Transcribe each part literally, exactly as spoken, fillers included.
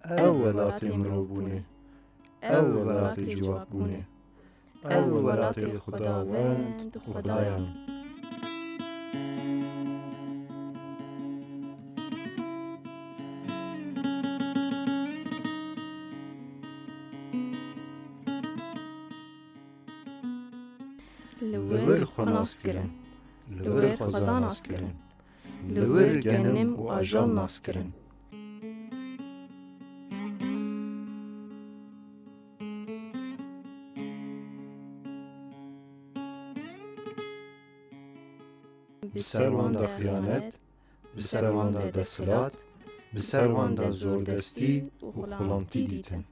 Ew welatê mirovbûnê. Ew welatê civakbûnê. Ew welatê xwedawend û xwedayan. Li wir xwe nas kirin. Li wir xweza nas kirin. Li wir genim û ajal nas kirin. Bi ser wan de xiyanet, bi ser wan de desthilat, bi ser wan de zordestî û xulamtî dîtin.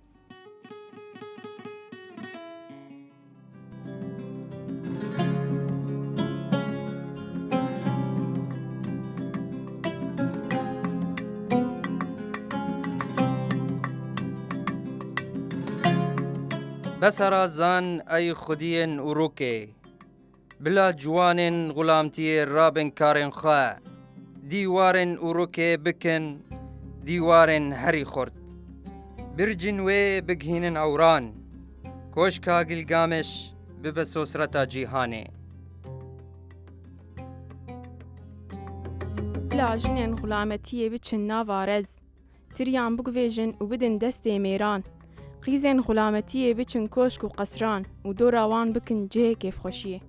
Mesela zan ey xwediyên Urûkê. Bila ciwanên xulamtiyê rabin karên xwe. Dîwarên Urûkê bikin dîwarên herî xurt. Bircên wê bigihînin ewran. Koşka Gilgameş bibe sosreta cîhanê. Bila jinên xulametiyê biçin nava rez. Tiriyan biguvêjin û bidin destê mêran. Qîzên xulametiyê biçin koşk û qesran û dora wan bikin cihê kêfxweşiyê.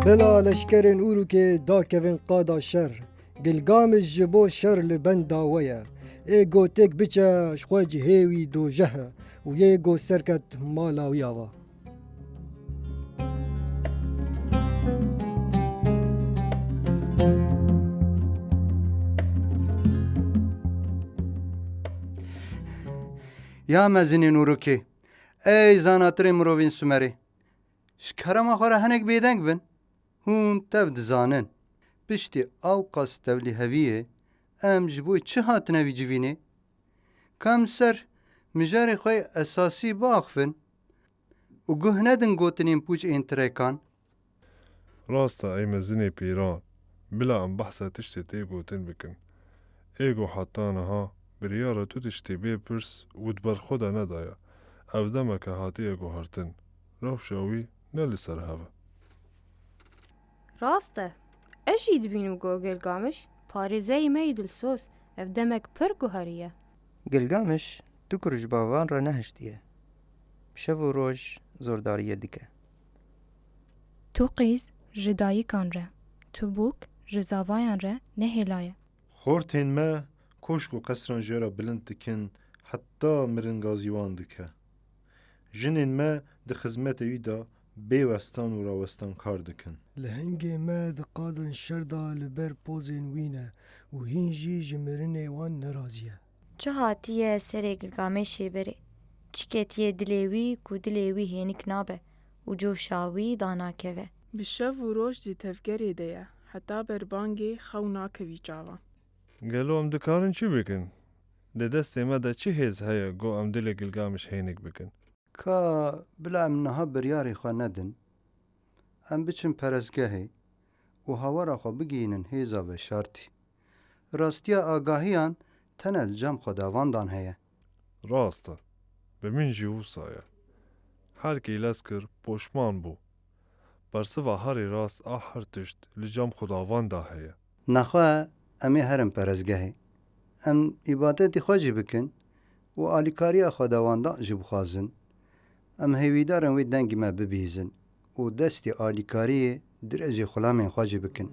Bila leşkerên Urûkê dakevin qada şer. Gilgamiş ji bo şer li benda we ye. Ê go têk biçe, ji xwe cihê wî dojeh e û yê go serket mala wî ava. Ya mezinên Urûkê, ey zanatirên mirovên Sumerê, ji kerema xwe re hinek bêdeng bin. Hûn tev dizanin, piştî ewqas tevlîheviyê em ji bo çi hatine vî civînê? Ka em ser mijarê xwe yê esasî biaxivin û guh nedin gotinên pûç ên tirekan? Rast e ey mezinê pîran, bila em behsa tiştê tê gotin bikin. Ê go heta niha biryara tu tiştê bê pirs û di ber xwe de nedaye. Ev demeke hatiye guhertin. Rewşa wî ne li ser hev e. Rast e. Ez jî dibînim ku Gilgamiş, parêzeyê me yê dilsoz, ev demek pir guherî ye. Gilgamiş tu kur ji bavan re nehiştiye. Bi şev û roj zordariyê dike. Tu qîz ji dayikan re, tu bûk ji zavayan re nehêlaye. Xortên me koşk û qesran jê re bilind dikin, heta miringazî wan dike. Jinên me di xizmetê wî de bê westan û rawestan kar dikin. Lehengê me di qadên şer de li ber pozên wî ne û hîn jî ji mirinê wan nerazî ye. Çi hatiye serê Gilgamêşê berê? Çi ketiye dilê wî ku dilê wî hênik nabe û coşa wî danakeve? Bi şev û roj di tevgerê de ye, heta berbangê xew nakevî çavan. Gelo em dikarin çi bikin? Di destê me de çi hêz heye ku em dilê Gilgamiş hênik bikin? Ka bila em niha biryarê xwe nedin, em biçin perestgehê û hawara xwe bigihînin hêza veşartî. Rastiya agahiyan tene li cem xwedavandan heye. Rast e. Bi min jî wisa ye. Her kî lez kir, poşman bû. Bersiva herî rast a her tişt li cem xwedavan de heye. Nexwe em ê herin perestgehê. Em îbadetê xwe jî bikin û alîkariya xwedawandan jî bixwazin. Em hêvîdar in wê dengê me bibihîzin û destê alîkariyê dirêjê xulamên xwe jî bikin.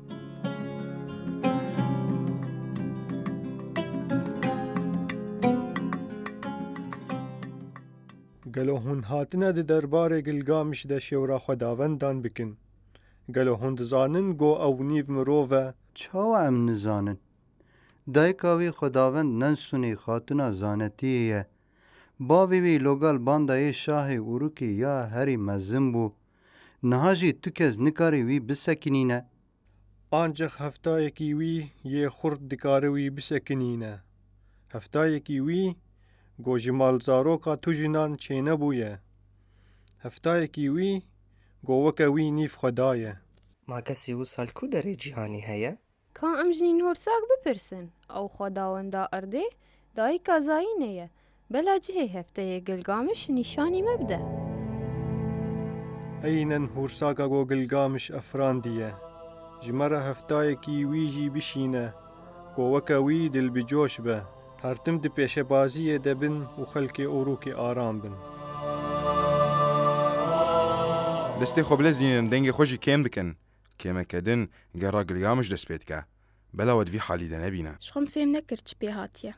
Gelo hûn hatine di derbarê Gilgamiş de şêwra xwedavendan bikin? Gelo hûn dizanin go ew nîv mirov e? Çawa em nizanin? Dayika wî xwedavend Nensunê xatuna zanetiyê ye. Bavê wî Logal bandayê şahê Urukê ya herî mezin bû. Niha jî tu kes nikare wî bisekinîne. Ancaq heftayekî wî yê xurt dikare wî bisekinîne. Heftayekî wî go ji malzaroka tu jinan çênebûye. Heftayekî wî go weke wî nîv xweda ye. Ma kesî wisa li ku derê cîhanî heye? Ka em ji Nînhorsak bipirsin, ew xwedawenda erdê, Dayika Zayînê ye. Bela cihê hefteyê Gilgamiş nîşanî me bide. Eynen hûrsaka ku Gilgamiş efirandiye. Ji me re heftayekî wî jî bişîne, ku weke wî dilbicoş be. Her tim di pêşebaziyê de bin û xelkê Urûkê aram bin. Destê xwe bilezînin, dengê xwe jî kêm bikin. Kêmeke din gera Gilgamiş dest pê dike. Bela we di vî halî de nebîne. Ji xwe min fêm nekir çi pê hatiye.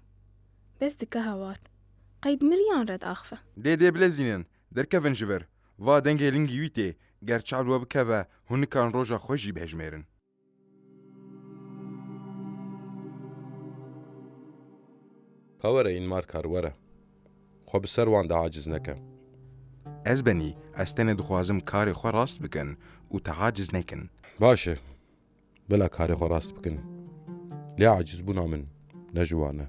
Bes dike hawar. Qey bi miriyan re diaxive. Dê dê bilezînin, derkevin ji vir. Va dengê lingî wî tê. Ger çav li we bikeve, hûn nikarin roja xwe jî bihejmêrin. Ka were Înmarkar were. Xwe bi ser wan de aciz neke. Ez benî, ez tenê dixwazim karê xwe rast bikin û te aciz nekin. Baş e. Bila karê xwe rast bikin. Lê acizbûna min ne ji wan e.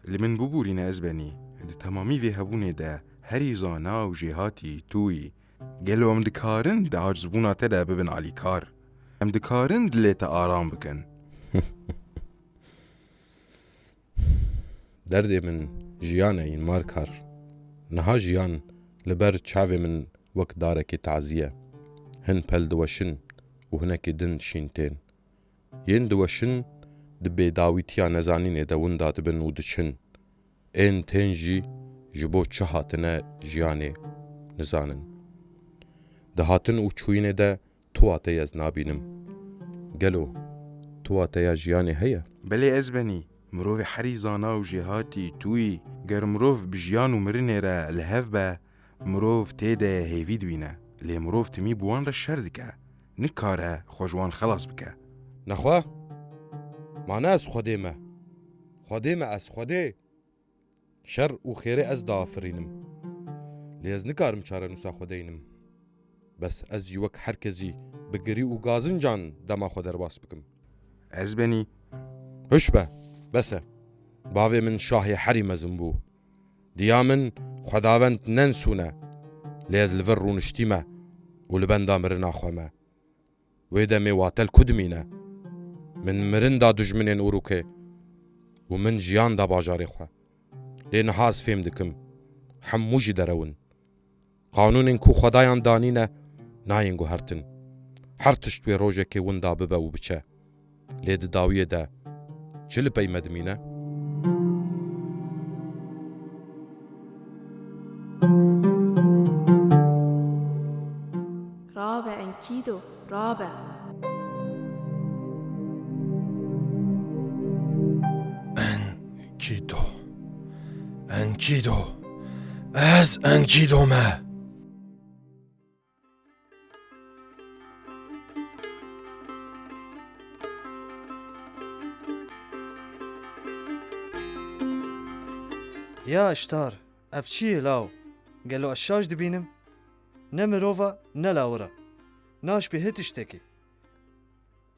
Li min bibûrîne ez benî. Di temamî vê hebûnê de herî zana û jêhatî tu yî. Gelo em dikarin di acizbûna te de bibin alîkar? Em dikarin dilê te aram bikin? Derdê min jiyan e Înmarkar. Niha jiyan li ber çavê min wek darekê tazî ye. Hin pel diweşin û hinekî din şîn tên. Yên diweşin di bêdawîtiya nezanînê de winda dibin û diçin. Ên tên jî ji bo çi hatine jiyanê nizanin. Di hatin û çûyînê de tu wateyê ez nabînim. Gelo tu wateya jiyanê heye? Belê ez benî. Mirovê herî zana û jêhatî tu yî. Ger mirov bi jiyan û mirinê re li hev be, mirov tê de hêvî dibîne. Lê mirov timî bi wan re şer dike. Nikare xwe ji wan xelas bike. Nexwe? Ma ne ez Xwedê me? Xwedê me ez Xwedê? Şer û xêrê ez diafirînim. Lê ez nikarim çarenûsa xwe deynim. Bes ez jî wek her kesî bi girî û gazincan dema xwe derbas bikim. Ez benî. Hiş be, bes e. Bavê min şahê herî mezin bû. Diya min xwedavend Nensûn e. Lê ez li vir rûniştîme û li benda mirina xwe me. Wê demê wate li ku dimîne? Min mirin da dijminên Urûkê û min jiyan da bajarê xwe. Lê niha ez fêm dikim, hemû jî derew in. Qanûnên ku Xwedayan danîne, nayên guhertin. Her tişt wê rojekê winda bibe û biçe. Lê di dawiyê de çi li pey me dimîne? Rabe Enkîdo, rabe. Enkîdo. Enkîdo. Ez Enkîdo me. Ya Iştar, ev çi ye law? Gelo ez şaş dibînim? Ne mirov e, ne lawir e. Naşbî hê tiştekî.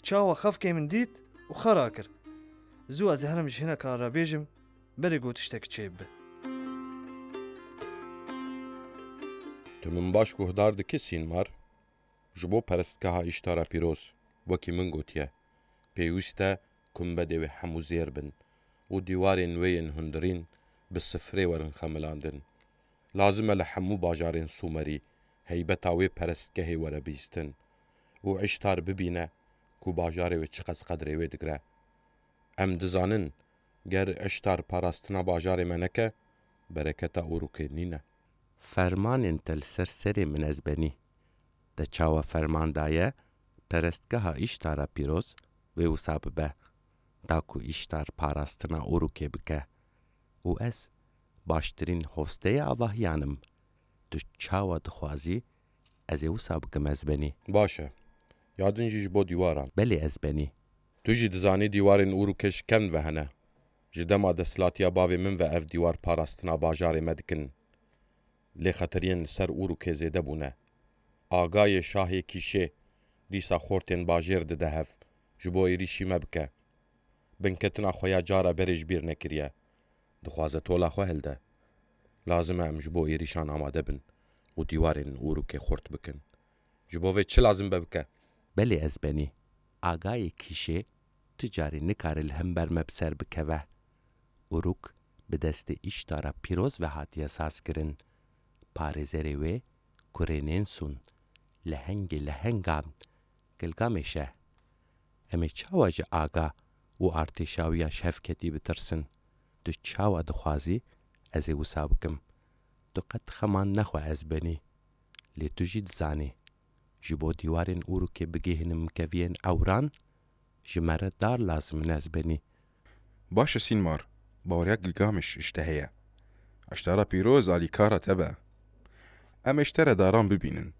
Çawa xefkê min dît û xwe rakir. Zû ez ê herim ji hineka re bêjim, berê ku tiştek çêbibe. Tu min baş guhdar dikî Sînmar? Ji bo perestgeha Îştara pîroz, wekî min gotiye, pêwîst e kumbedê wê hemû zêr bin û dîwarên wê yên hundirîn bi sifrê werin xemilandin. Lazim e li hemû bajarên Sûmerî heybeta wê perestgehê were bihîstin û Îştar bibîne ku bajarê wê çiqas qedrê wê digire. Em dizanin, ger Îştar parastina bajarê me neke, bereketa Urûkê nîne. Fermanên te li ser serê min ez benî. Te çawa ferman daye perestgeha Îştara pîroz wê wisa bibe, da ku Îştar parastina Urûkê bike. Û ez baştirîn hosteyê avahiyan im. Tu çawa dixwazî ez ê wisa bikim ez benî. Baş e. Ya din jî ji bo dîwaran. Belê ez benî. Tu jî dizanî dîwarên Urûkê ji kend ve hene. Ji dema desthilatiya bavê min ve ev dîwar parastina bajarê me dikin. Lê xeteriyên li ser Urûkê zêde bûne. Agayê şahê Kîşê dîsa xortên bajêr dide hev, ji bo êrîşî me bike. Binketina xwe ya cara berê ji bîr nekiriye. Dixwaze tola xwe hilde. Lazim e em ji bo êrîşan amade bin û dîwarên Urûkê xurt bikin. Ji bo vê çi lazim be bike? Belê ez benî. Agayê Kîşê tu carî nikare li hember me bi ser bikeve. Urûk bi destê Îştara pîroz ve hatiye sazkirin. Parêzerê wê kurê Nênsûn, lehengê lehengan, Gilgamêş e. Em ê çawa ji aga û artêşa wî ya ji hevketî bitirsin? Tu çawa dixwazî ez ê wisa bikim? Tu qet xeman nexwe Ezbenî. Lê tu jî dizanî, ji bo dîwarên Urukê bigihînim keviyên ewran, ji me re dar lazim in Ezbenî. Baş e Sînmar, baweriya Gilgamêş ji te heye. Îştara pîroz alîkara te be. Em ê ji te re daran bibînin.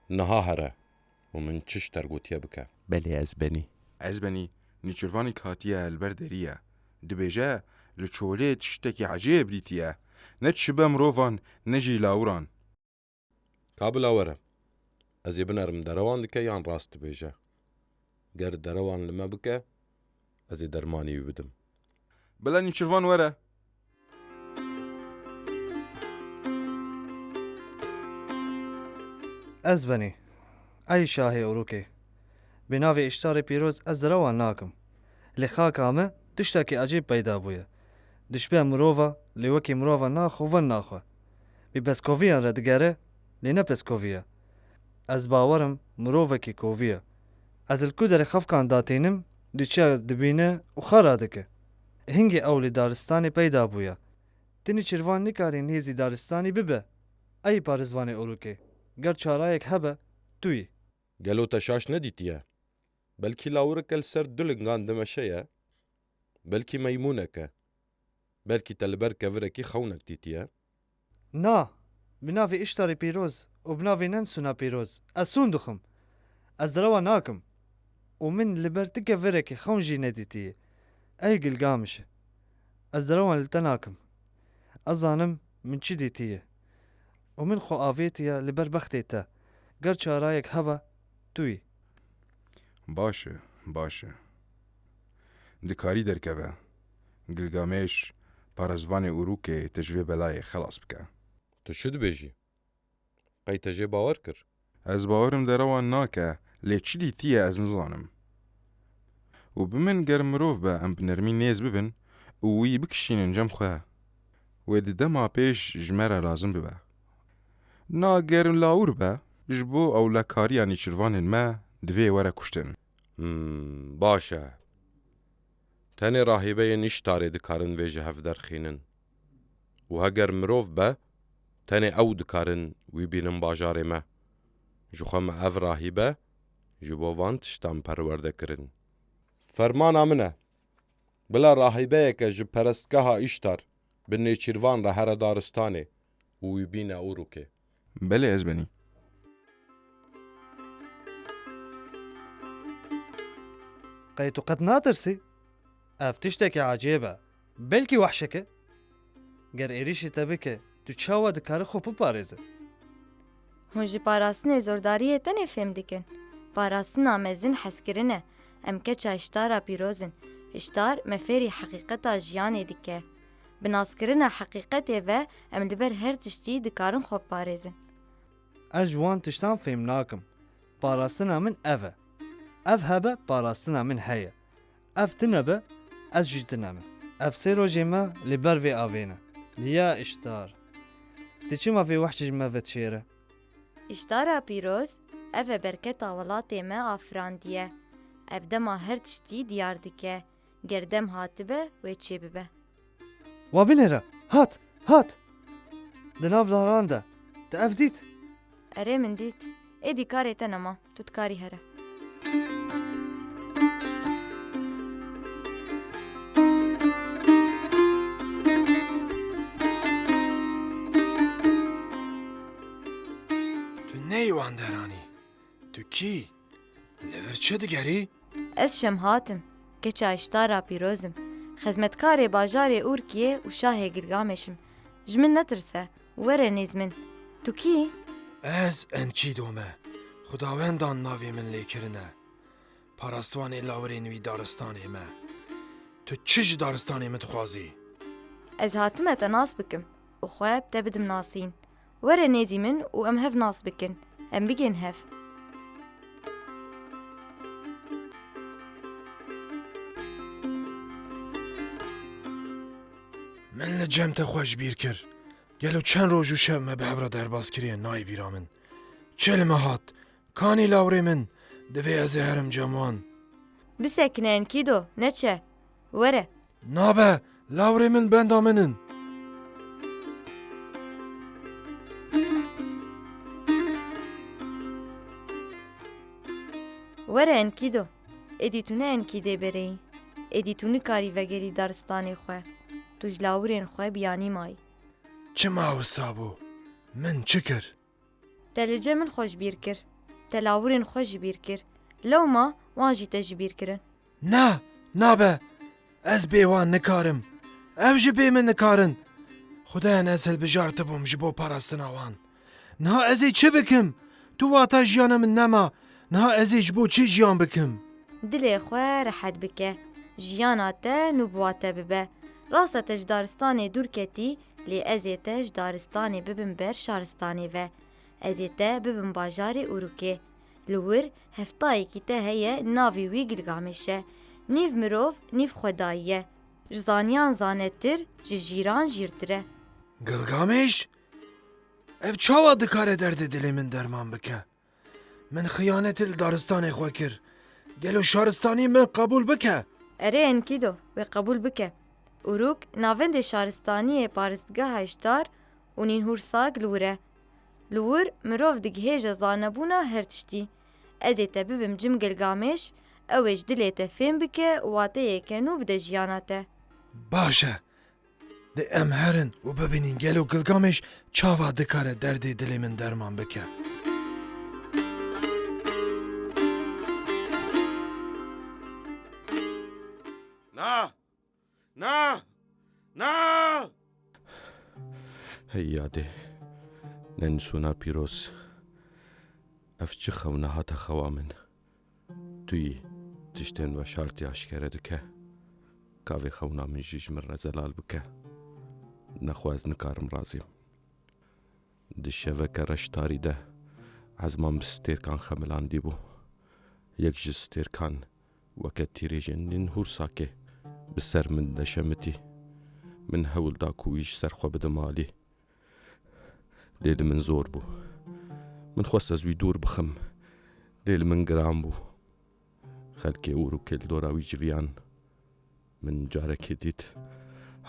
Niha here û min çi ji te re gotiye bike. Belê Ezbenî. Ezbenî, nîçirvanîk hatiye li ber derî ye. Dibêje, li çolê tiştekî ecêb dîtiye. Ne çi be mirovan, ne jî lawiran. Ka bila were. Ez ê binerim derewan dike yan rast dibêje. Ger derewan li me bike, ez ê dermanî wî bidim. Bila nîçirvan were. Ezbenî, ey şahê Urukê, bi navê Îştarê pîroz ez derewan nakim. Li xaka me tiştekî ecêb peyda bûye. Dişbe mirova, lê wekî mirova naxwe ven naxwe. Bi pezkoviyan re digere, lê ne pezkovî ye. Ez bawer im mirovekî kovî ye. Ez li ku derê xefkan datînim, diçe dibîne û xwe radike. Hingê ew li daristanê peyda bûye. Ti nîçirvan nikarî nêzî daristanî bibe. Ey parêzvanê Urukê, ger çarayek hebe, tu yî. Gelo te şaş nedîtiye? Belkî lawireke li ser du lingan dimeşe ye? Belkî meymûnek e? Belkî te li ber kevirekî xewnek dîtiye? Na, bi navê Îştarê pîroz û bi navê Nensûna pîroz ez sûn dixwim. Ez derewan nakim û min li ber ti kevirekî xewn jî nedîtiye. Ey Gilgamişê, ez derewan li te nakim. Ez zanim min çi dîtiye. Û min xwe avêtiye li ber bextê te. Ger çarayek hebe, tu yî. Baş e, baş e. Dikarî derkeve. Gilgamêş, parêzvanê Urukê te ji vê belayê xelas bike. Tu çi dibêjî? Qey te jê bawer kir? Ez bawerim derewan nake, lê çi dîtiye ez nizanim. Û bi min ger mirov be em bi nermî nêz bibin û wî bikişînin cem xwe, wê di dema pêş ji me re lazim bibe. Na ger lawir be, ji bo ewlekariya nîçirvanên me divê were kuştin. Hmm, baş e. Tenê rahîbeyên Îştarê dikarin vê ji hev derxînin. Û heger mirov be, tenê ew dikarin wî bînin bajarê me. Ji xwe me ev rahîbe ji bo van tiştan perwerde kirin. Fermana min e, bila rahîbeyeke ji perestgeha Îştar bi nêçîrvan re here daristanê û wî bîne Urukê. Belê Ezbenî. Qey tu qet natirsî? Ev tiştekî ecêb e. Belkî wehşek e? Ger êrîşî te bike, tu çawa dikarî xwe biparêze? Hûn ji parastinê zordariyê tenê fêm dikin. Parastina mezin hezkirin e. Em keça Îştara pîroz in. Îştar me fêrî heqîqeta jiyanê dike. Bi naskirina heqîqetê ve em li ber her tiştî dikarin xwe biparêzin. Ez ji wan tiştan fêm nakim. Parastina min ev e. Ev hebe parastina min heye. Ev tune be, ez jî tune me. Ev sê rojê me li ber vê avê ne. Ya Îştar. Tu çima vê wehşê ji me vedişêre? Îştara pîroz, ev e berketa welatê me afirandiye. Ev dema her tiştî diyar dike. Ger dem hatibe, wê çêbibe. Wa binêre, hat, hat! Di nav daran de, te ev dît? Erê, min dît. Êdî karê te nema, tu dikarî here. Tu neyê wan deranî. Tu kî? Li vir çi digerî? Ez Şemhat im, keça Îştara pîroz im. Xizmetkarê bajarê Urkiyê û şahê Gilgamêş im. Ji min netirse, were nêz min. Tu kî? Ez Enkîdo me. Xudawendan navê min lê kirine. Parastvanê lawirên wî daristanê me. Tu çi ji daristanê min dixwazî? Ez hatime te nas bikim û xwe bi te bidim nasîn. Were nêzî min û em hev nas bikin. Em bigên hev. Min li cem te xwe ji bîr kir. Gelo çend roj û şev me bi hev re derbas kiriye, nayê bîra min. Çi li me hat? Kanî lawrê min? Divê ez ê herim cem wan. Bisekine Enkido, neçe. Were. Nabe, lawrê min benda min in. Were Enkido. Êdî tu ne Enkîdê bereyî. Êdî tu nikarî vegerî daristanê xwe. Tu ji lawirên xwe biyanî mayî. Çima wisa bû? Min çi kir? Te li cem min xwe ji bîr kir. Te lawirên xwe ji bîr kir. Lewma wan jî te ji bîr kirin. Na, nabe. Ez bê wan nikarim. Ev jî bê min nikarin. Xudayan ez hilbijartibûm ji bo parastina wan. Niha ez ê çi bikim? Tu wata jiyana min nema. Niha ez ê ji bo çi jiyan bikim? Dilê xwe rehet bike. Jiyana te nû bi wa te bibe. Rast e te ji daristanê dûr ketî, lê ez ê te ji daristanê bibim ber şaristanê ve. Ez ê te bibim bajarê Urukê. Li wir heftayekî te heye, navê wî Gilgamêş e. Nîv mirov, nîv xwedayî ye. Ji zaniyan zanetir, ji jîran jîrtir e. Gilgamêş? Ev çawa dikare derdê dilê min derman bike? Min xiyanetê li daristanê xwe kir. Gelo şaristanî min qebûl bike? Erê Enkido, wê qebûl bike. Uruk navendê şaristaniyê paristgeha Îştar û Nînhûrsag li wir e. Li wir mirov digihêje zanebûna her tiştî. Ez ê te bibim cem Gilgamêş, ew ê ji dilê te fêm bike û wateyeke nû bide jiyana te. Baş e. Dê em herin û bibînin gelo Gilgamêş çawa dikare derdê dilê min derman bike. Na! Na! Na! Hey yadê, Nensûna pîroz, ev çi xewna hate xewa min? Tu yî tiştên veşartî aşkere dike. Ka vê xewna min jî ji min re zelal bike. Nexwe ez nikarim razîm. Di şeveke reş tarî de ezman bi stêrkan xemilandî bû. Yek ji stêrkan weke tîrêjên Nînhûrsakê bi ser min deşemitî. Min hewl da ku wî ji ser xwe bidim alî. Lê li min zor bû. Min xwest ez wî dûr bixim. Lê li min giran bû. Xelkê Urukê li dora wî civiyan. Min carekê dît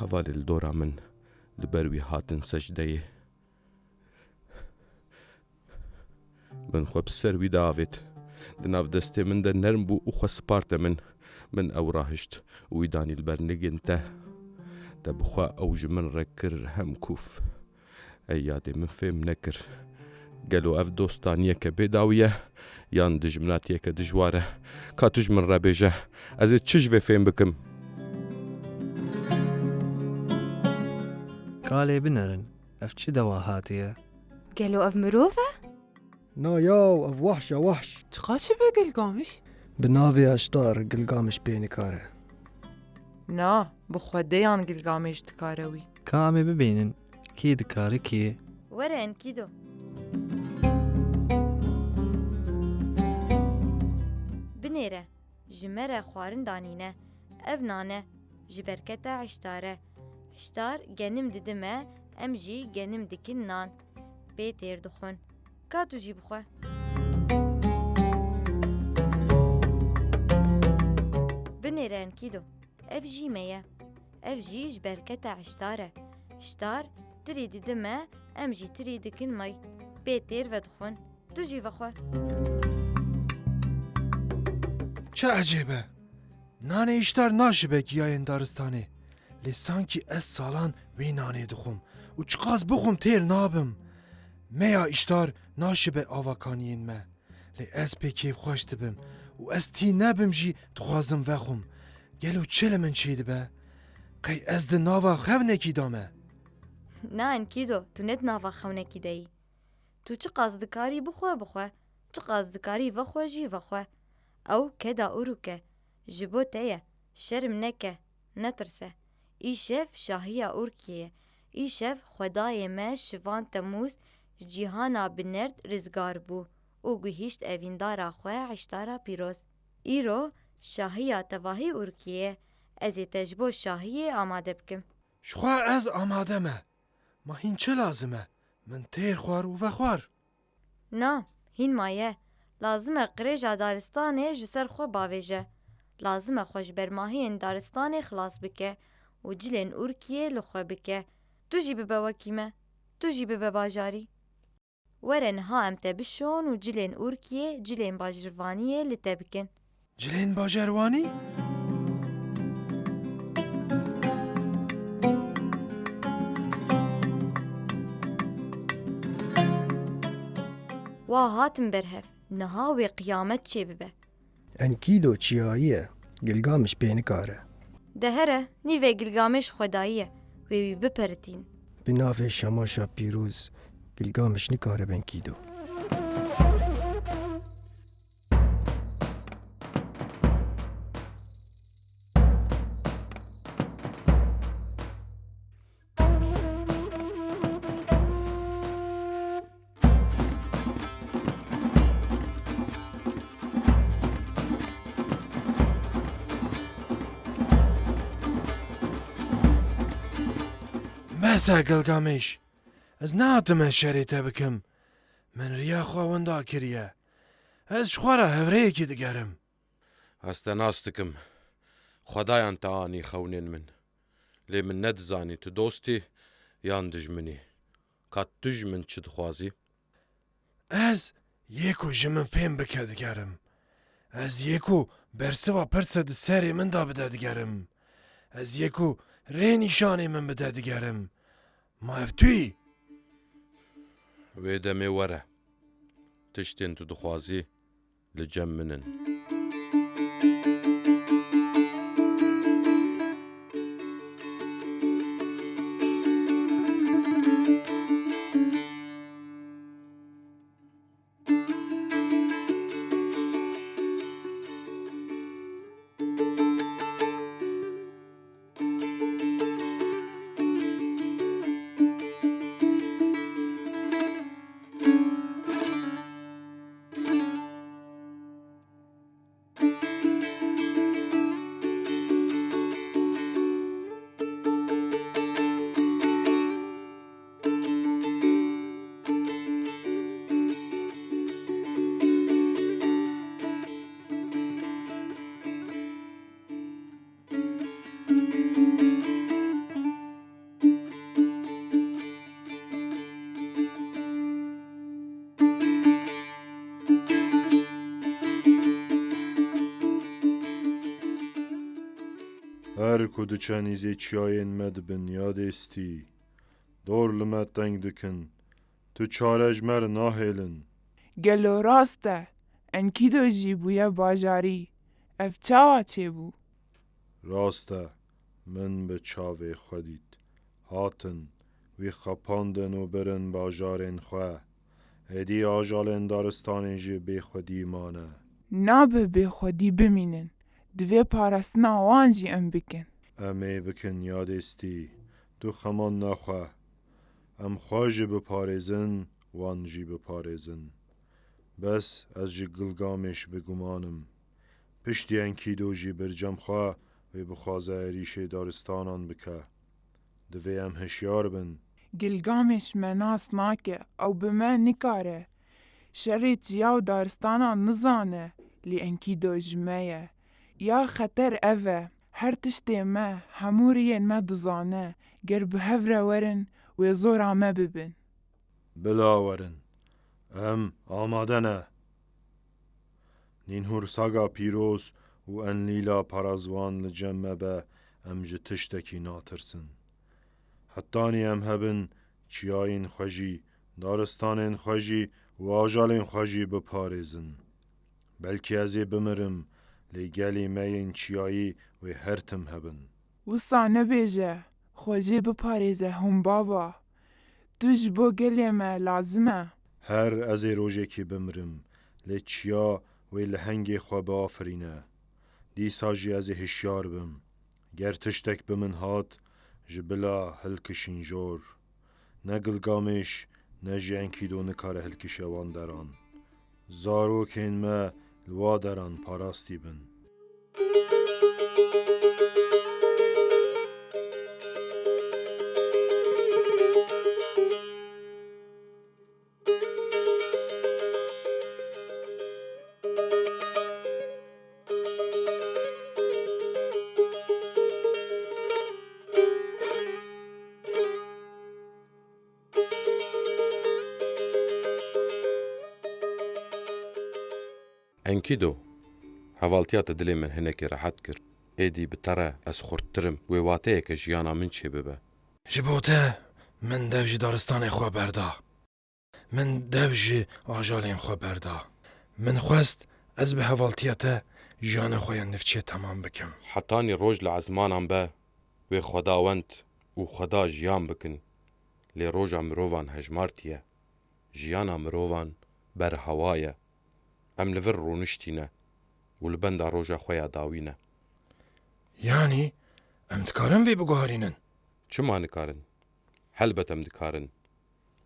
hevalê li dora min li ber wî hatin secdeyê. Min xwe bi ser wî de avêt. Di nav destê min de nerm bû û xwe siparte min. Min ew rahişt û wî danî li ber nigên te. Te bi xwe ew ji min re kir hem kûf. Ey yadê min fêm nekir. Gelo ev dostaniyeke bêdawî ye yan dijminatiyeke dijwar e? Ka tu ji min re bêje, ez ê çi ji vê fêm bikim? Ka lê binerin, ev çi dewa hatiye? Gelo ev mirov e? Na yaw, ev wahş e, wahş. Çiqas ji be Gilgamiş? Bi navê Eştar Gilgamiş pê nikare. Na, bi xwedeyan Gilgamiş dikare wî. Ka em ê bibînin, kî dikare kî? Were Enkido. Binêre, ji me re xwarin danîne. Ev nan e, ji berketa Eştar e. Eştar genim didi me, em jî genim dikin nan. Pê têr dixwin. Ka tu jî bixwe. Binêre Enkido. Ev jî me ye. Ev jî ji berketa Eştar e. Eştar tirî didi me, em jî tirî dikin may. Pê têr vedixwin. Tu jî vexwe. Çi ecêb e! Nanê Îştar naşibe giyayên daristanê. Lê sankî ez salan wî nanê dixwim û çiqas bixwim têr nabim. Meya Îştar naşibe ava kaniyên me. Lê ez pê kêfxweş dibim û ez tî nebim jî dixwazim vexwim. Gelo çi li min çêdibe? Qey ez di nava xewnekî de me? Na Enkido, tu ne di nava xewnekî de yî. Tu çiqas dikarî bixwe, bixwe, çiqas dikarî vexwe jî vexwe. Ew keda Uruk e, ji bo te ye, şerm neke, netirse. Îşev şahiya Urkiyê ye. Îşev xwedayê me Şivan Temûz ji cîhana bi nerd rizgar bû û gihîşt evîndara xwe Eştara Pîroz. Îro şahiya tevahî Urkiyê ye. Ez ê te ji bo şahiyê amade bikim. Ji xwe ez amade me. Ma hîn çi lazim e? Min têr xwar û vexwar. Na, hîn maye. Lazim e qirêja daristanê ji ser xwe bavêje. Lazim e xwe ji bermahiyên daristanê xilas bike û cilên Ûrkiyê li xwe bike. Tu jî bibe wekî me. Tu jî bibe bajarî. Were niha em te bişon û cilên Ûrkiyê, cilên bajirvaniyê li te bikin. Cilên bajarwanî? Wa hatin berhev, niha wê qiyamet çêbibe. Enkido çiyayî ye, Gilgamiş pê nikare. De here, nîvê Gilgamêş xwedayî ye, wê wî biperitîn. Bi navê Şemaşa Pîroz, Gilgamiş nikare be Enkido. Mese Gilgamêş, ez nehatime şerê te bikim. Min riya xwe winda kiriye. Ez ji xwe re hevrêyekî digerim. Ez te nas dikim. Xwedayan te anî xewnên min. Lê min nedizanî tu dost î yan dijmin î. Ka tu ji min çi dixwazî? Ez yê ku ji min fêm bike digerim. Ez yê ku bersiva pirse di serê min de bide digerim. Ez yê ku rê nîşanê min bide digerim. Ma ev tu yî? Wê demê were. Tiştên tu dixwazî li cem min in. Her ku diçe nîzê çiyayên me dibin ya dêstî, dor li me teng dikin, tu çare ji me re nahêlin. Gelo rast e, Enkido jî bûye bajarî. Ev çawa çêbû? Rast e, min bi çavê xwe dît. Hatin, wî xapandin û birin bajarên xwe. Êdî ajalên daristanê jî bêxwedî mane. Nabe bêxwedî bimînin. Divê parastina wan jî em bikin. Em ê bikin ya dêstî. Tu xeman naxwe. Em xwe jî biparêzin, wan jî biparêzin. Bes ez ji Gilgamêş biguman im. Piştî Enkido jî bi cem xwe wê bixwaze êrîşê daristanan bike. Divê em hişyar bin. Gilgamêş me nas nake, ew bi me nikare. Şerê çiya û daristanan nizane, lê Enkido ji me ye. Ya xeter ev e, her tiştê me, hemû riyên me dizane, ger bi hev re werin, wê zora me bibin. Bila werin. Em amade ne. Nînhûr Saga Pîroz û Enlîla Parazwan li cem me be, em ji tiştekî natirsin. Hetanî em hebin, çiyayên xwe jî, daristanên xwe jî û ajalên xwe jî biparêzin. Belkî ez ê bimirim, lê gelê me yên çiyayî wê her tim hebin. Wisa nebêje, xwe jê biparêze hûn baba. Tu ji bo gelê me lazim e. Her ez ê rojekê bimirim, lê çiya wê lehengê xwe biafirîne. Dîsa jî ez ê hişyar bim. Ger tiştek bi min hat, ji bila hilkişîn jor. Ne Gilgamêş, ne jî Enkido nikare hilkişe wan deran. Zarokên me li wa deran parastî bin. Enkido, hevaltiya te dilê min hinekê rehet kir. Êdî bi te re ez xurttir im. Wê wateyeke jiyana min çêbibe. Ji bo te min dev ji daristanê xwe berda. Min dev ji ajalên xwe berda. Min xwest ez bi hevaltiya te jiyana xwe ya nivçiyê temam bikim. Hetanî roj li ezmanan be, wê xwedawend û xweda jiyan bikin. Lê roja mirovan hejmartî ye. Jiyana mirovan berhewa ye. Em li vir rûniştî ne û li benda roja xwe ya dawî ne. Yanî em dikarin vê biguherînin? Çima nikarin? Helbet em dikarin.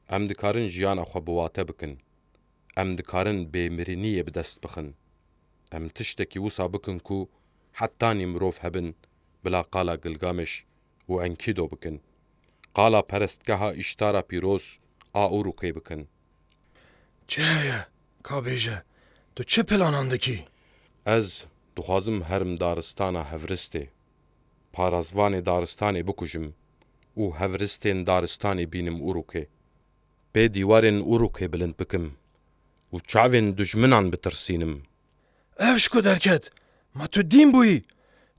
Em dikarin jiyana xwe bi wate bikin. Em dikarin bêmiriniyê bi dest bixin. Em tiştekî wisa bikin ku hetanî mirov hebin, bila qala Gilgameş û Enkido bikin. Qala perestgeha Îştara Pîroz a Urukê bikin. Çi heye? Ka bêje, tu çi planan dikî? Ez dixwazim herim daristana Hevristê, parazvanê daristanê bikujim û Hevristên daristanê bînim Urukê. Pê dîwarên Urukê bilind bikim û çavên dijminan bitirsînim. Ev ji ku derket? Ma tu dîn bûyî?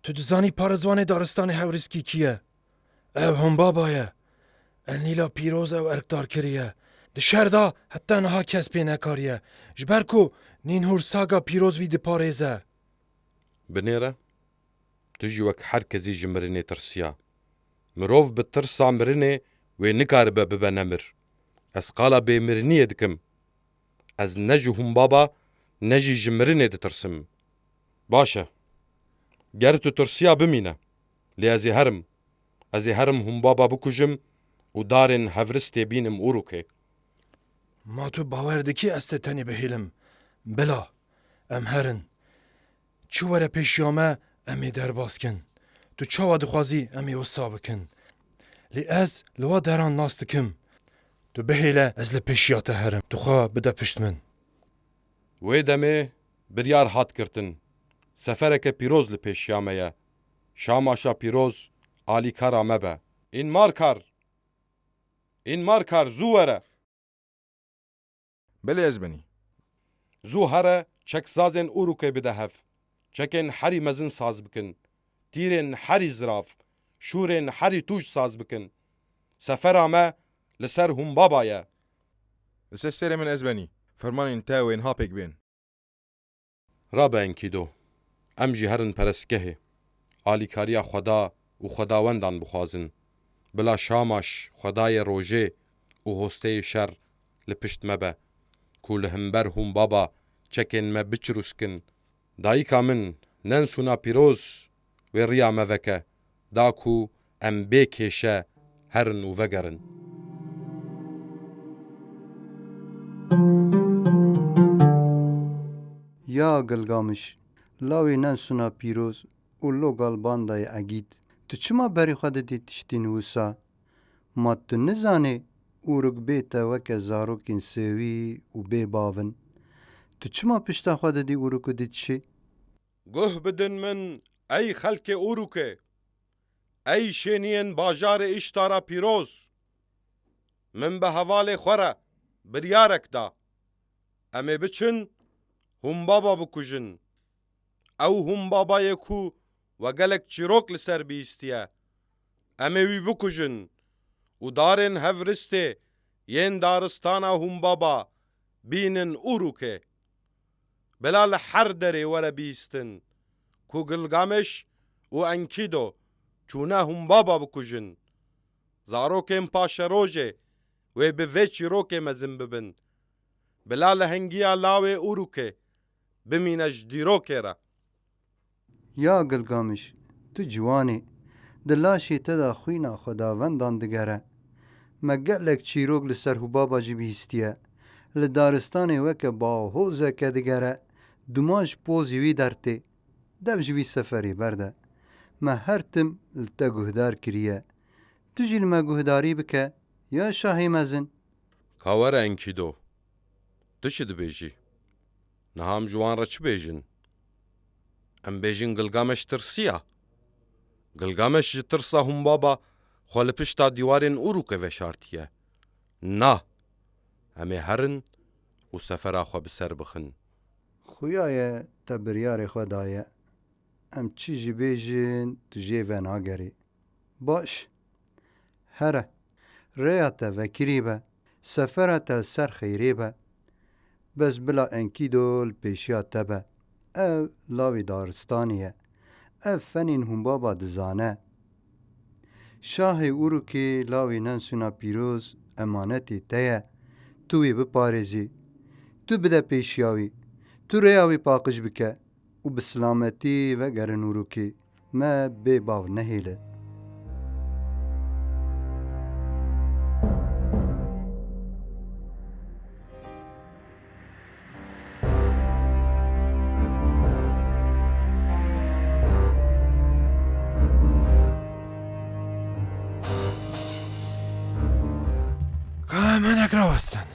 Tu dizanî parizvanê daristanê Hewrîskî kî ye? Ev Humbaba ye. Enlîla pîroz ew erkdar kiriye. Di şer de heta niha kes pê nekariye. Ji ber ku Nînhursaga pîroz wî diparêze. Binêre, tu jî wek her kesî ji mirinê tirsiya. Mirov bi tirsa mirinê wê nikaribe bibe nemir. Ez qala bêmiriniyê dikim. Ez ne ji Humbaba ne jî ji mirinê ditirsim. Baş e. Ger tu tirsiya bimîne. Lê ez ê herim. Ez ê herim Humbaba bikujim û darên Hevristê bînim Urukê. Ma tu bawer dikî ez te tenê bihêlim? Bila, em herin. Çi were pêşiya me, em ê derbas kin. Tu çawa dixwazî, em ê wisa bikin. Lê ez li wa deran nas dikim. Tu bihêle, ez li pêşiya te herim. Tu xwe bide pişt min. Wê demê biryar hat girtin. Sefereke pîroz li pêşiya me ye. Şamaşa pîroz alîkara me be. Înmarkar! Înmarkar, zû were! Belê ez benî. Zû here, çeksazên Urukê bide hev. Çekên herî mezin saz bikin. Tîrên herî zirav, şûrên herî tûj saz bikin. Sefera me li ser Humbaba ye. Li ser serê min ez benî. Fermanên te wê niha pêk bên. Rabe Enkido, em jî herin perestgehê. Alîkariya Xweda û xwedawendan bixwazin. Bila Şamaş, xwedayê rojê û hosteyê şer li pişt me be, ku li himber Humbaba çekên me biçirûskin. Dayika min, Nensûna pîroz, wê riya me veke, da ku em bê kêşe herin û vegerin. Ya Gilgamiş, lawê Nensûna pîroz û Logalbandayê Egîd, tu çima berê xwe didî tiştên wisa? Ma tu nizanî Uruk bê te weke zarokên sêwî û bê bav in? Tu çima pişta xwe didî Uruk û dîtişî? Guh bidin min, ey xelkê Urukê, ey şêniyên bajarê Îştara pîroz! Min bi hevalê xwe re biryarek da. Em ê biçin Humbaba bikujin. Ew Humbabayê ku we gelek çîrok li ser bihîstiye. Em ê wî bikujin û darên Hevristê yên daristana Humbaba bînin Urukê. Bila li her derê were bihîstin ku Gilgameş û Enkido çûne Humbaba bikujin. Zarokên paşerojê wê bi vê çîrokê mezin bibin. Bila li hengiya lawê Urukê bimîne ji dîrokê re. Ya Gilgamiş, tu ciwan î. Di laşê te de xwîna xwedavendan digere. Me gelek çîrok li ser Hubaba jî bihîstiye. Li daristanê weke bahozeke digere, duma ji pozî wî dertê. Dev ji vî seferê berde. Me her tim li te guhdar kiriye. Tu jî li me guhdarî bike, ya şahê mezin. Ka were Enkido. Tu çi dibêjî? Niha em ji wan re çi bêjin? Em bêjin Gilgameş tirsiya. Gilgameş ji tirsa Humbaba xwe li pişta dîwarên Urûkê veşartiye. Na! Em ê herin û sefera xwe bi ser bixin. Xuya ye te biryarê xwe daye. Em çi jî bêjin, tu jê venagerî. Baş. Here. Rêya te vekirî be. Sefera te li ser xeyrê be. Bes bila Enkîdo li pêşiya te be. Ev lawî daristanê ye. Ev fenên hûnbaba dizane. Şahê Urukê lawî Nensûna Pîroz emanetê te ye. Tu wî biparêzî. Tu bide pêşiya wî. Tu rêya wî paqij bike û bi silametî vegerin Urukê. Me bê bav nehêle. Ka em hinek rawestin.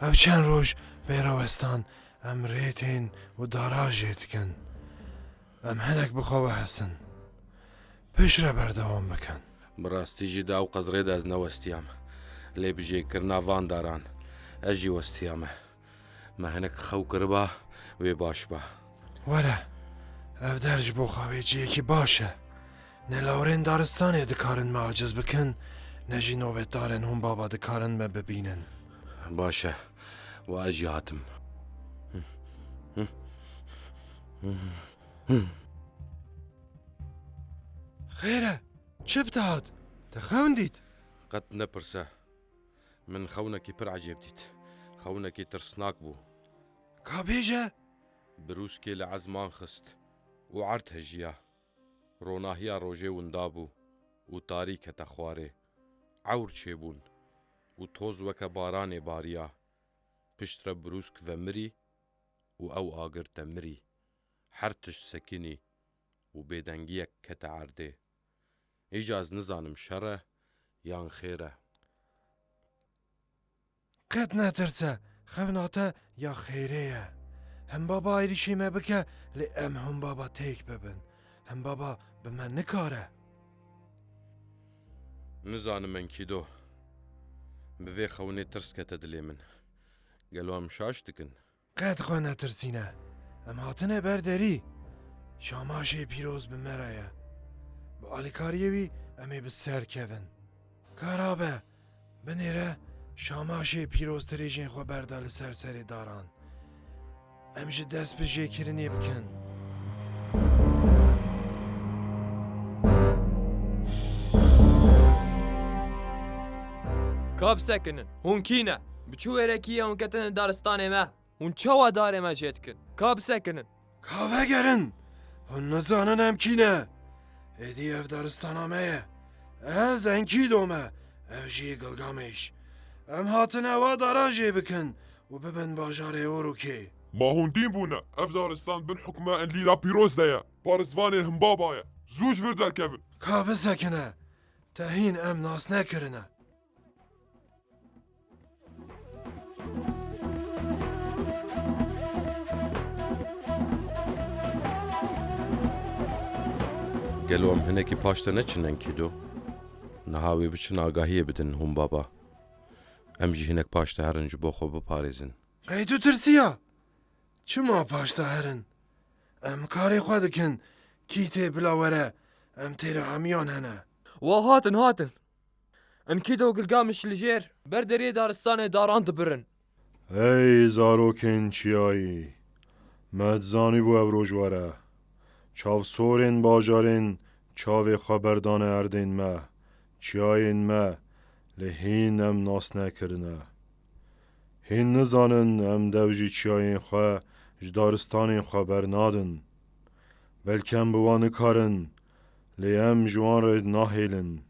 Ev çend roj bê rawestan em rê tên û dara jê dikin. Em hinek bi xwe ve hesin. Piştre berdewam bikin. Bi rastî jî di ew qezrê de ez newestiyam. Lê bi jêkirina van daran ez jî westiyame. Me hinek xew kiriba, wê baş ba. Were, ev der ji bo xwe wê cihekî baş e. Ne lawrên daristanê dikarin me aciz bikin, ne jî nobetdarên hûnbaba dikarin me bibînin. Baş e, wa ez jî hatim. Xêr e, çi bi te hat? Te xewn dît? Qet nepirse. Min xewnekî pir ecêb dît. Xewnekî tirsnak bû. Ka bêje? Birûskê li ezman xist û erd hejiya. Ronahiya rojê winda bû û tarî kete xwarê. Ewr çêbûn û toz weke baranê bariya. Piştre birûsk vemirî û ew agir te mirî. Her tişt sekinî û bêdengiyek kete erdê. Îca ez nizanim şer e yan xêr e. Qet netirse, xewna te ya xêrê ye. Him baba êrîşê me bike, lê em him baba têk bibin. Him baba bi me nikare. Nizanim Enkido. Bi vê xewnê tirs kete dilê min. Gelo em şaş dikin? Qet xwe netirsîne. Em hatine ber derî. Şamaşê pîroz bi me re ye. Bi alîkariyê wî em ê bi ser kevin. Ka rabe, binêre, şamaşê pîroz dirêjên xwe berda li ser serê daran. Em ji dest bi jêkirinê bikin. Ka bisekinin. Hûn kî ne? Bi çi wêrekî ye hûn ketine daristanê me? Hûn çawa darê me jê dikin? Ka bisekinin. Ka vegerin! Hûn nizanin em kî ne? Êdî ev daristana me ye. Ez Enkîdo me, ev jî Gilgamêş. Em hatine wa dara jê bikin û bibin bajarê Urukê. Ma hûn dîn bûne, ev daristan bin hukma Enlîla pîroz de ye. Parizvanên himbaba ye. Zû ji vir derkevin. Ka bisekine. Te hîn em nas nekirine. Gelo em hinekî paş te neçin Enkido? Niha wê biçin agahiyê bidin hûn baba. Em jî hinek paş te herin ji bo xwe biparêzin. Qey tu tirsiya? Çima paş te herin? Em karê xwe dikin. Kî tê bila were, em têra hemiyan hene. Wa hatin, hatin. Enkido û Gilgamiş li jêr ber deriyê daristanê daran dibirin. Ey zarokên çiyayî, me dizanîbû ev roj were. Çavsorên bajarên çavê xwe berdane erdên me, çiyayên me, lê hîn em nas nekirine. Hîn nizanin em dev ji çiyayên xwe, ji daristanên xwe bernadin. Belkî em bi wan nikarin, lê em ji wan re nahêlin.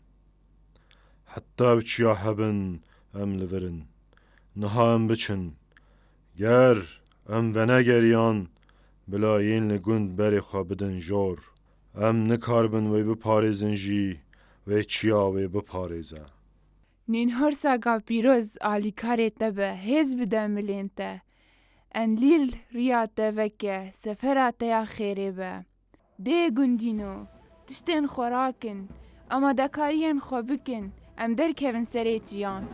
Heta ev çiya hebin, em li vir in. Niha em biçin. Ger em venegeriyan, bila yên li gund berê xwe bidin jor. Em nikaribin wê biparêzin jî, wê çiya wê biparêze. Nîn Horsaka pîroz alîkarê te be, hêz bide milên te. Enlîl riya te veke, sefera te ya xêrê be. Dê gundîno, tiştên xwe rakin, amadekariyên xwe bikin, em derkevin serê çiyan.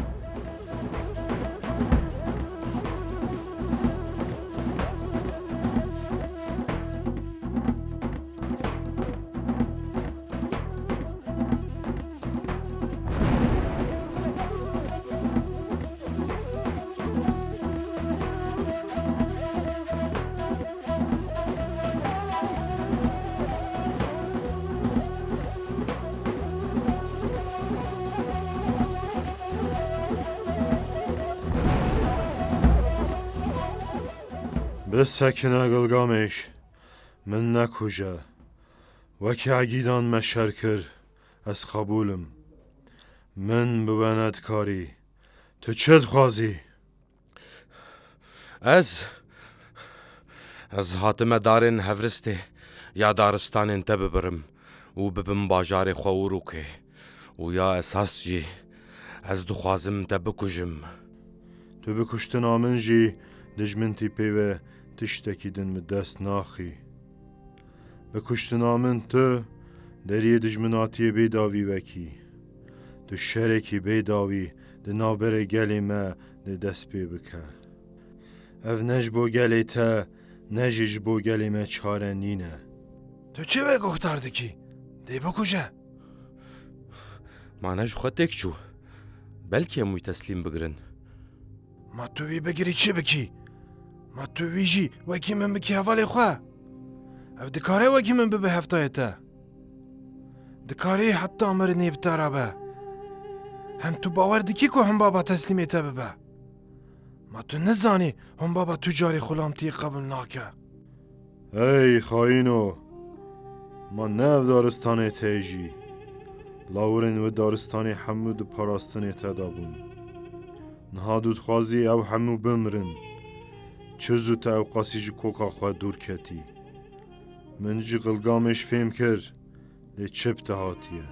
Sekine Gilgamêş, min nekuje. Wekî egîdan me şer kir, ez qebûl im. Min bi we nedikarî. Tu çi dixwazî? Ez, ez hatime darên Hevristê ya daristanên te bibirim û bibim bajarê xwe Urûkê û ya esas jî ez dixwazim te bikujim. Tu bi kuştina min jî dijmin tîpê ve tiştekî din bi dest naxî. Bi kuştina min tu deriyê dijminatiyê bêdawî vekî. Tu şerekî bêdawî di navberê gelê me de dest pê bike. Ev ne ji bo gelê te, ne jî ji bo gelê me çare nîne. Tu çi veguhdar dikî? Dê bikuje. Ma ne ji xwe têk çû. Belkî em wî teslîm bigirin. Ma tu wî bigirî çi bikî? Ma tu wî jî wekî min bikî hevalê xwe? Ev dikare wekî min bibe heftayê te? Dikarî heta mirinê bi te re be? Hem tu bawer dikî ku him baba teslîmê te bibe? Ma tu nizanî him baba tu carê xulamtiyê qebûl nake? Ey xayîno! Ma ne ev daristanê te jî? Lawirên wê daristanê hemû di parastinê te de bûn. Niha tu dixwazî ew hemû bimirin. Çi zû te ewqasî ji koka xwe dûr ketî. Min ji Gilgamêş fêm kir, lê çi bi te hatiye?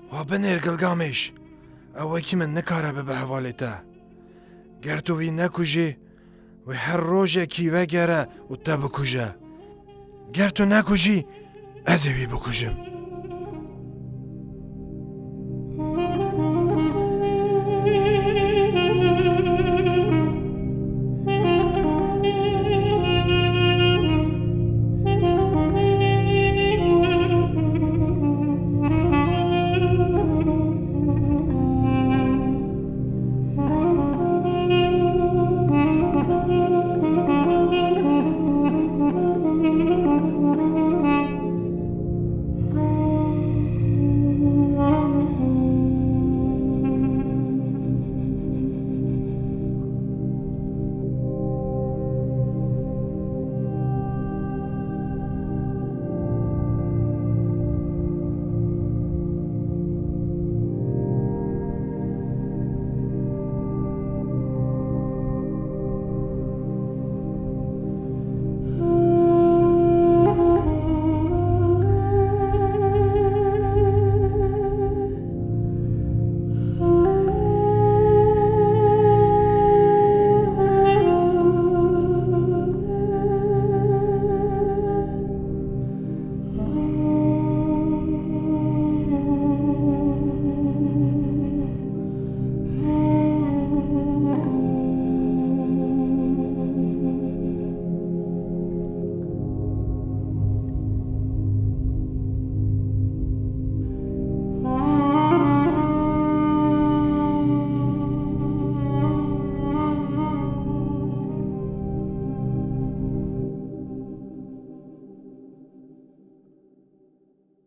Wa binêr Gilgamêş, ew wekî min nikare bibe hevalê te. Ger tu wî nekujî, wê her rojekî vegere û te bikuje. Ger tu nekujî, ez ê wî bikujim.